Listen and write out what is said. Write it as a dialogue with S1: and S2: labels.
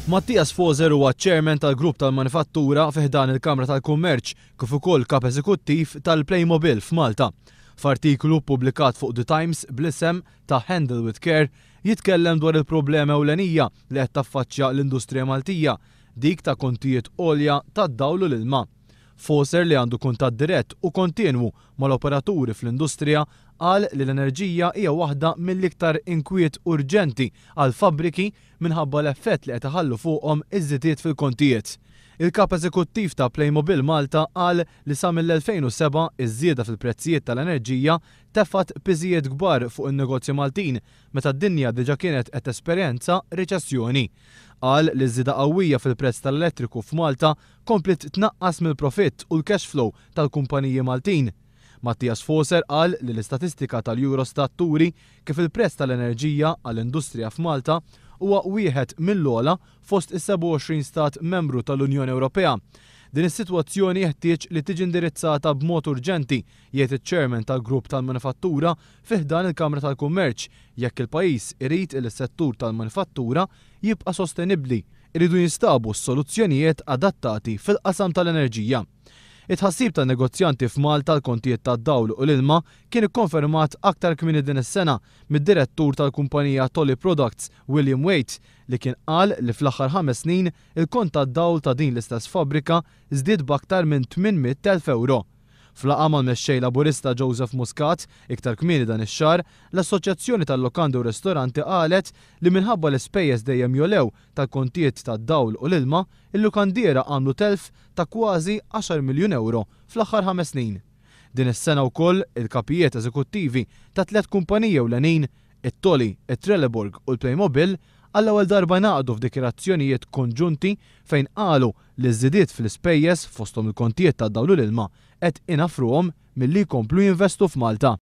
S1: Matthias Foser huwa ċ-Chairman tal-Grupp tal-Manifattura fi ħdan il-Kamra tal-Kummerċ kif ukoll Kap Eżekuttiv tal-Playmobil f'Malta. F'artiklu ppubblikat fuq The Times bl-isem ta' Handle with Care jitkellem dwar il-problema ewlenija li qed taffaċċja l-industrija Maltija, dik ta' kontijiet għolja tad-dawl u l-ilma. Foser li għandu kuntatt dirett u kontinwu mal-operaturi fl-industrija qal li l-enerġija hija waħda mill-iktar inkwiet urġenti għall-fabbriki minħabba l-effett li qed iħallu fuqhom iż-żidiet fil-kontijiet. Il-Kap Eżekuttiv ta' Playmobil Malta qal li sa mill-2007 iż-żieda fil-prezzijiet tal-enerġija tefgħet piżijiet kbar fuq in-negozji Maltin meta d-dinja diġà kienet qed tesperjenza riċessjoni. Qal li ż-żieda qawwija fil-prezz tal-elettriku f'Malta kompliet tnaqqas mill-profitt u l-cash flow tal-kumpaniji Maltin. Matthias Foser qal li l-istatistika tal-Eurostat turi kif il-prezz tal-enerġija għall-industrija f'Malta huwa wieħed mill-ogħla fost is-27 stat membru tal-Unjoni Ewropea. Din is-sitwazzjoni jeħtieġ li tiġi indirizzata b'mod urġenti, jgħid iċ-Chairman tal-Grupp tal-Manifattura fi ħdan il-Kamra tal-Kummerċ, jekk il-pajjiż irid li s-settur tal-manifattura jibqa' sostenibbli. Iridu jinstabu s-soluzzjonijiet adattati fil-qasam tal-enerġija. It-tħassib tan-negozjanti f'Malta għall-kontijiet tad-dawl u l-ilma kien ikkonfermat aktar kmieni din is-sena mid-direttur tal-kumpanija Toly Products, William Waite, li kien qal li fl-aħħar ħames snin il-kont tad-dawl ta' din l-istess fabbrika żdied b'aktar minn 800,000 ewro. F'laqgħa mal-Mexxej Laburista Joseph Muscat iktar kmieni dan ix-xahar, l-Assoċjazzjoni tal-Lukandi u Ristoranti qalet li minħabba l-ispejjeż dejjem jogħlew tal-kontijiet tad-dawl u l-ilma, il-lukandiera għamlu telf ta' kważi għaxar miljun ewro fl-aħħar ħames snin. Din is-sena wkoll, il-kapijiet eżekuttivi ta' tliet kumpaniji ewlenin, it-Toly, it-Trelleborg u l-Playmobil, għall-ewwel darba ngħaqdu f'dikjarazzjonijiet konġunti fejn qalu li ż-żidiet fl-ispejjeż, fosthom il-kontijiet tad-dawl u l-ilma, qed inaffruhom milli jkomplu jinvestu f'Malta.